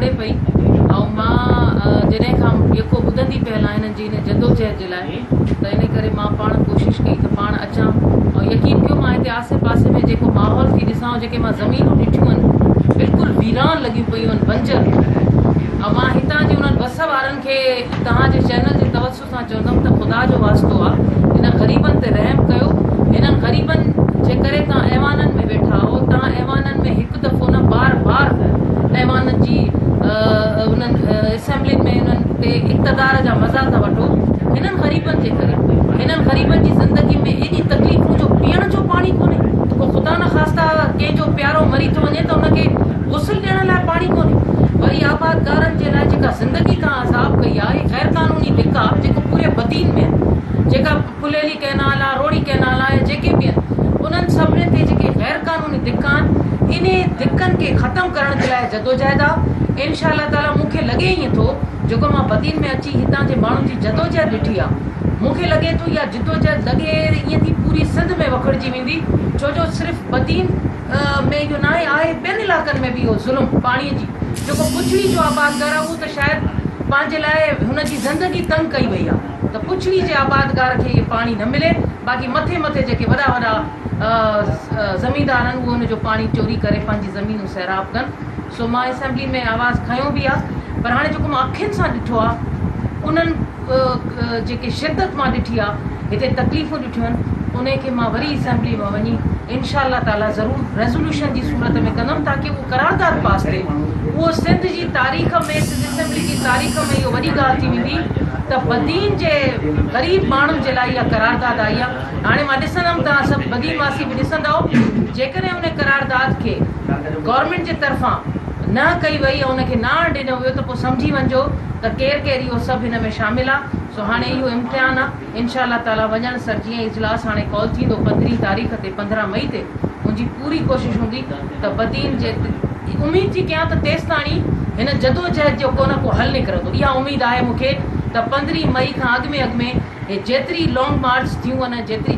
گهڙي پئي ۽ مان جڏهن کان يڪو ٻڌندي پئي هلان هنن جي هن جدوجهد جي لاء ته ان ڪري مان پاڻ ڪوشش ڪئي ته پاڻ اچان ۽ يقين ڪيو مان هتي آسي پاسي ۾ جيڪو ماحول ٿي ڏسان ۽ جيڪي مان زمينون ڏٺيون آهن بلڪل ويران لڳيون پيون آهن بنجر ۽ مان هتان جي انهن وس وارن کي توهان جي چينل جي توسط سان چوندم ته خدا جو واسطو آ هنن غريبن تي رحم ڪيو هنن غريبن جي ڪري توهان ايوانن ۾ ويٺا آهو توهان ايوانن ۾ هڪ دفعو نه بار بار ايوانن جي انهن اسيمبلين ۾ انهن تي اقتدار جا مزا ٿا وٺو هنن غريبن جي ڪري هنن غريبن جي زندگي ۾ ايڏي تڪليفون جو پيئڻ جو پاڻي ڪونهي ڪو خدا نخواسته ڪنهن جو پيارو مري ٿو وڃي ته ان کي غسل ڏيڻ لاء پاڻي ڪونهي. وري آبادگارن جي لاء جيڪا زندگي تان عذاب ڪئي آ، هي غيرقانوني ڌڪ آ جيڪو پوري بدين ۾ آهي. جيڪا ڦليلي ڪئنال آ، روهڙي ڪئنال آ يا جيڪي به آهن، انهن سڀني تي جيڪي غيرقانوني ڌڪ آهن، انهي ڌڪن کي ختم ڪرڻ جي لاء جدوجهد آ. انشاء الله تعاليٰ مون کي لڳي ائين ٿو، جيڪو مان بدين ۾ اچي هتان جي ماڻهن جي جدوجهد ڏٺي آ، مون کي لڳي ٿو اها جدوجهد لڳي ائين ٿي پوري سنڌ ۾ وکڙجي ويندي، ڇو جو صرف بدين. ۾ اهو ناهي آهي ٻين علائقن ۾ به اهو ظلم پاڻي جي جيڪو پڇڙي جو آبادگار آهي اهو ته شايد پنهنجي لاء هن جي زندگي تنگ ڪئي وئي آهي ته پڇڙي جي آبادگار کي اهي پاڻي نه ملي باقي مٿي مٿي جيڪي وڏا وڏا زميندار آهن اهي ان جو پاڻي چوري ڪري پنهنجي زمينون سيراب ڪن سو مان اسيمبلي ۾ آواز کنيو به آهي پر هاڻي جيڪو مان اکين سان ڏٺو آهي انهن جيڪي شدت مان ڏٺي آ هتي تڪليفون ڏٺيون آهن انهي کي مان وري اسيمبلي ۾ وڃي انشاء الله تعالي ضرور ريزوليوشن جي صورت ۾ ڪندم تاڪه اهو قرارداد پاس ٿئي اهو سنڌ جي تاريخ ۾ سنڌ اسيمبلي جي تاريخ ۾ اهو وڏي ڳالهه ٿي ويندي ته بدين جي غريب ماڻهن جي لاء اها قرارداد آئي آ هاڻي مان ڏسندم توهان سڀ بدين واسي به ڏسندؤ جيڪڏهن ان قرارداد کي گورنمينٽ جي طرفان نه ڪئي وئي ۽ ان کي نه آڻ ڏنو ويو ته پوء سمجهي وڃجو ته ڪير ڪير اهو سڀ هن ۾ شامل آ سو هاڻي اهو امتحان آ انشاء الله تعالي وڃڻ سر جيئن ئي اجلاس هاڻي ڪال ٿيندو پندرهين تاريخ تي 15 مئي تي منهنجي پوري ڪوشش هوندي ته بدين جي اميد ٿي ڪيان ته تيستاڻي هن جدوجهد جو ڪو نه ڪو حل نڪرندو اها اميد آهي مون کي ته پندرهين مئي کان اڳ ۾ اڳ ۾ هي جيتري لانگ مارچ ٿيون ۽ جيتري.